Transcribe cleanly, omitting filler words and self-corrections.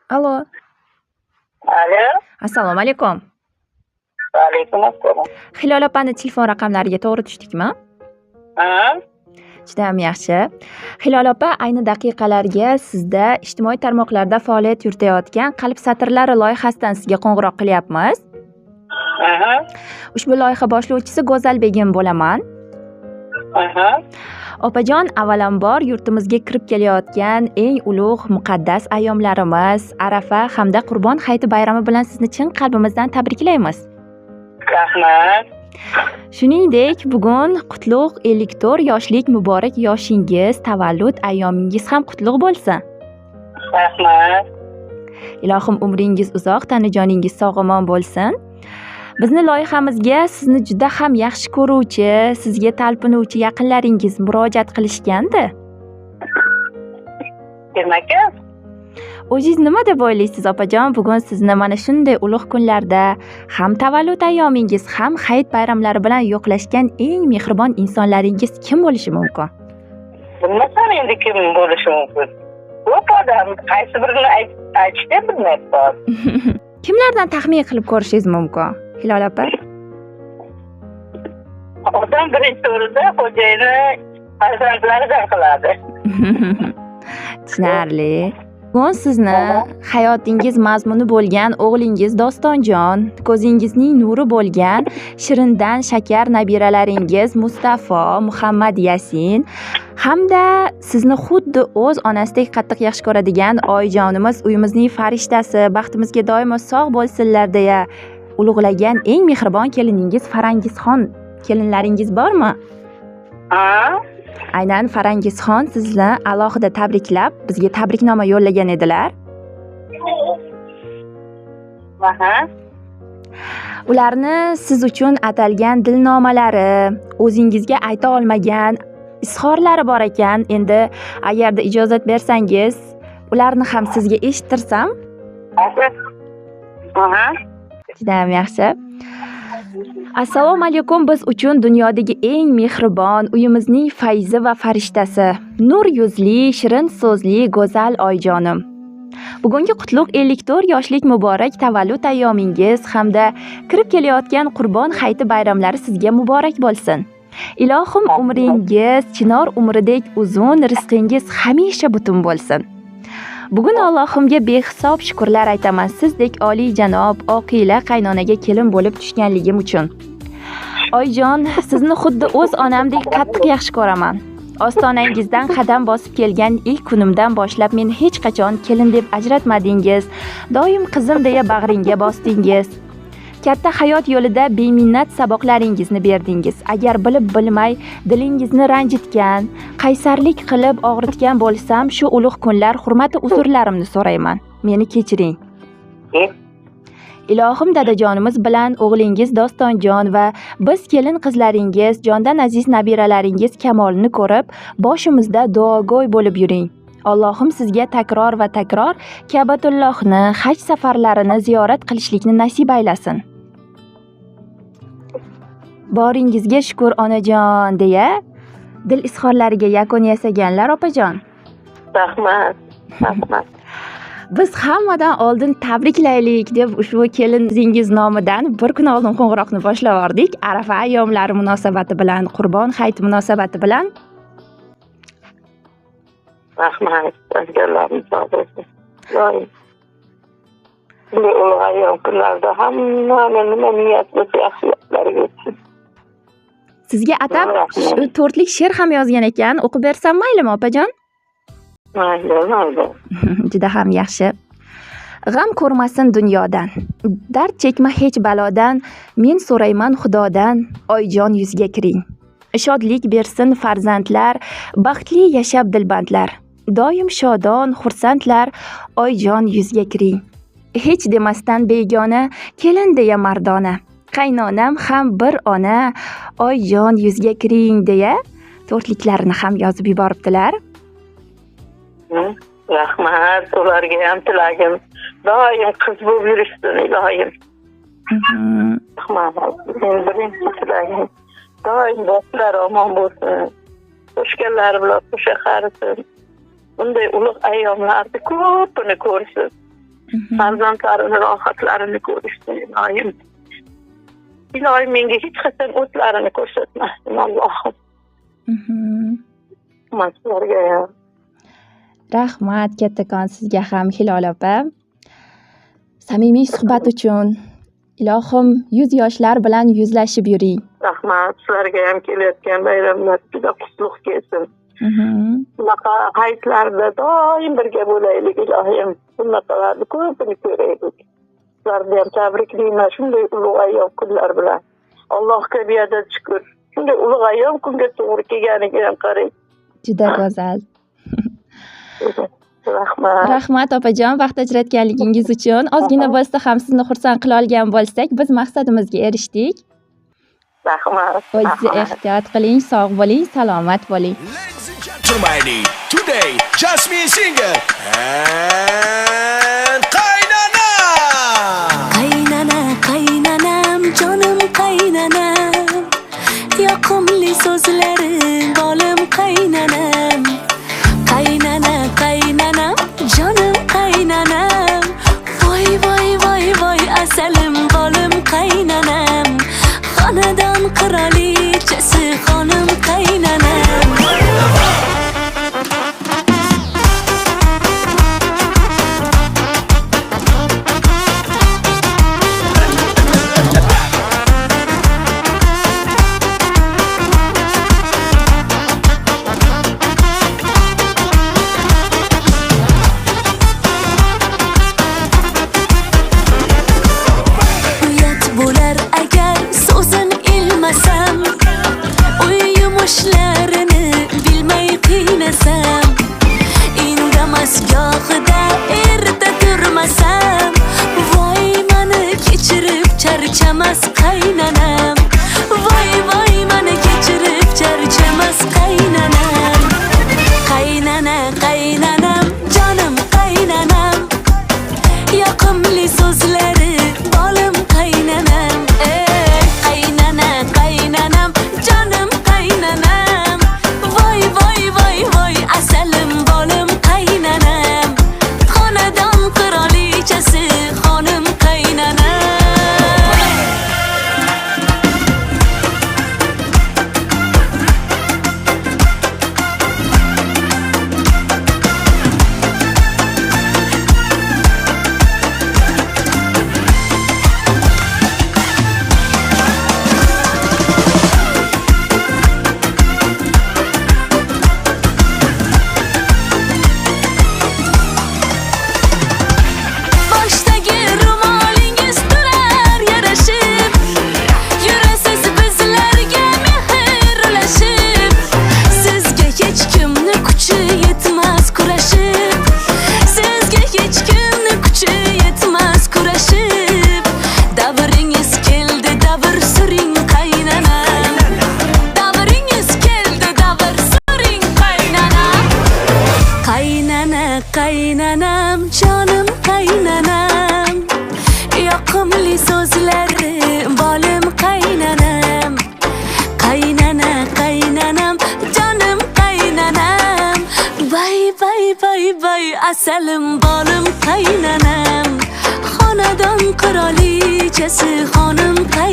Alo. Alo. Assalomu alaykum. Va alaykum assalom. Hilol opani telefon raqamlariga to'g'ri tushdikmi? Ha? Judayam yaxshi. Hilol opa, ayni daqiqalarga sizda ijtimoiy tarmoqlarda faoliyat yuritayotgan Qalb satrlari loyihasidan sizga qo'ng'iroq qilyapmiz. Aha. Ushbu loyiha boshlovchisi Go'zal Begim bo'laman. Aha. Opajon, avvalambor yurtimizga kirib kelayotgan eng ulug' muqaddas ayyomlarimiz Arafa hamda Qurbon hayiti bayrami bilan sizni chin qalbimizdan tabriklaymiz. Rahmat. Shuningdek, bugun qutlug' 54 yoshlik muborak yoshingiz, tavallud ayyomingiz ham qutlug' bo'lsin. Rahmat. Ilohim umringiz uzoq, tanajoningiz sog'-omon bo'lsin. Bizni loyihamizga sizni juda ham yaxshi ko'ruvchi, sizga talpinuvchi yaqinlaringiz murojaat qilishgandi. Kim aka? O'zingiz nima deb o'ylaysiz, opajon? Bugun sizni mana shunday ulug' kunlarda ham tavallud ayyomingiz, ham hayit bayramlari bilan yo'qlashgan eng mehribon insonlaringiz kim bo'lishi mumkin? Bilmasam endi kim bo'lishi mumkin. Ko'p odam, qaysi birini aytishni bilmayapman. Kimlardan taxmin qilib ko'rishingiz mumkin, Hilol opa? Odam birinchi o'rinda xo'jayini farzandlaridan qiladi. Tushunarli. Bugun sizni hayotingiz mazmuni bo'lgan o'g'lingiz Dostonjon, ko'zingizning nuri bo'lgan shirindan shakar nabiralaringiz Mustafo, Muhammad Yasin hamda sizni xuddi o'z onasidek qattiq yaxshi ko'radigan oyijonimiz, uyimizning farishtasi, baxtimizga doimo sog' bo'lsinlar deya ulug'lagan eng mehribon keliningiz Farangizxon kelinlaringiz bormi? Ha? Aynan Farangizxon sizni alohida tabriklab, bizga tabriknoma yo'llagan edilar. Aha. Ularni siz uchun atalgan dilnomalari, o'zingizga ayta olmagan izhorlari bor ekan. Endi agarda ijozat bersangiz, ularni ham sizga eshittirsam. Aha. Judayam yaxshi. Assalomu alaykum, biz uchun dunyodagi eng mehribon, uyimizning fayzi va farishtasi, nur yuzli, shirin so'zli go'zal oyijonim. Bugungi qutlug' 54 yoshlik muborak tavallud ayyomingiz hamda kirib kelayotgan Qurbon hayiti bayramlari sizga muborak bo'lsin. Ilohim umringiz chinor umridek uzun, rizqingiz hamisha butun bo'lsin. Bugun Allohimga behisob shukrlar aytaman sizdek oliyjanob, oqila qaynonaga kelin bo'lib tushganligim uchun. Oyijon, sizni xuddi o'z onamdek qattiq yaxshi ko'raman. Ostonangizdan qadam bosib kelgan ilk kunimdan boshlab meni hech qachon kelin deb ajratmadingiz. Doim qizim deya bag'ringga bosdingiz. Katta hayot yo'lida beminnat saboqlaringizni berdingiz. Agar bilib bilmay dilingizni ranjitgan, qaysarlik qilib og'ritgan bo'lsam, shu ulug' kunlar hurmati uzrlarimni so'rayman. Meni kechiring. Ilohim dadajonimiz bilan o'g'lingiz Dostonjon va biz kelin qizlaringiz, jondan aziz nabiralaringiz kamolini ko'rib, boshimizda duogo'y bo'lib yuring. Allohim sizga takror va takror Ka'batullohni, haj safarlarini ziyorat qilishlikni nasib aylasin. Boringizga shukur onajon deya dil izhorlariga yakun yasaganlar opajon. Rahmat, rahmat. Biz hammadan oldin tabriklaylik deb ushbu keliningiz nomidan bir kun oldin qo'ng'iroqni boshlab yubordik. Arafa ayyomlari munosabati bilan, Qurbon hayiti munosabati bilan. Rahmat, azizlarim, sog' bo'lsin. Doim bunday ulug' ayyom kunlarda hammani nima niyat bo'lsa yaxshiliklarga yetsin. Sizga atab to'rtlik she'r ham yozgan ekan, o'qib bersam maylimi opajon? Mayli, mayli. Juda ham yaxshi. G'am ko'rmasin dunyodan, dard chekma hech balodan, men so'rayman Xudodan, oyijon yuzga kiring. Shodlik bersin farzandlar, baxtli yashab dilbandlar. Doim shodon, xursandlar, oyijon yuzga kiring. Hech demasdan begona, kelin deya mardona. Qaynonam ham bir ona, oyijon yuzga kiring deya to'rtliklarini ham yozib yuboribdilar. Rahmat, ularga ham tilagim doim qiz bo'lib yurishsin ilohim. Rahmat, men birinchi tilagim doim boshlari omon bo'lsin, qo'shganlari bilan qo'sha qarisin. Bunday ulug' ayyomlarni ko'pini ko'rsin. Farzandlarini rohatlarini ko'rishsin iloyim. Iloyim menga hech qachon o'tlarini ko'rsatmasin Allohim. Sizlarga ham. Rahmat kattakon sizga ham Hilol opa. Samimiy suhbat uchun ilohim 100 yoshlar bilan yuzlashib yuring. Rahmat, sizlarga ham kelayotgan bayramlar juda qutlug' kelsin. Bunaqa hayitlarda doim birga bo'laylik ilohim. Bunaqalarni ko'pini ko'raylik. Sizlarni ham tabriklayman shunday ulug' ayyom kunlar bilan. Allohga beadad shukr. Shunday ulug' ayyom kunga to'g'ri kelganiga ham qarang. Juda go'zal. Rahmat. Rahmat opajon, vaqt ajratganligingiz uchun. Ozgina bo'lsa ham sizni xursand qila olgan bo'lsak, biz maqsadimizga erishdik. Rahmat. O'zingizni ehtiyot qiling, sog' bo'ling, salomat bo'ling. Ladies and gentlemen, today Jasmine Singer and Qaynana. Qaynana, qaynanam, jonim qaynanam. Yoqimli so'zlari bolim qaynanam. Qaynana, qaynanam, jonim qaynanam. Voy, voy, voy, voy, asalim bolim qaynanam. Xonadon qirolichasi xonim qaynanam. Uyat bo'lar agar so'zin ilmasam, uy yumushlarini bilmay qiynasam, indamas gohida erta turmasam, voy mani kechirib charchamas qaynanam. Voy voy mani kechirib charchamas qaynanam. Qaynana, qaynanam, jonim qaynanam. Yoqimli so'zlari bolim qaynanam. Ey qaynana, qaynanam, jonim qaynanam. Voy voy voy voy asalim bolim qaynanam. Xonadon qirolichasi xonim qaynanam. Boshdagi ro'molingiz turar yarashib, yurasiz bizlarga mehr ulashib. Sizga hech kimni kuchi yetmas kurashib, sizga hech kimni kuchi yetmas kurashib. Davringiz keldi, davr suring qaynanam. Davringiz keldi, davr suring qaynanam. Qaynana, qaynanam, jonim qaynanam. Yoqimli so'zlari bolim qaynanam. Qaynana, qaynanam, jonim qaynanam. Vay vay vay vay asalim bolim qaynanam. Xonadon qirolichasi xonim qaynanam.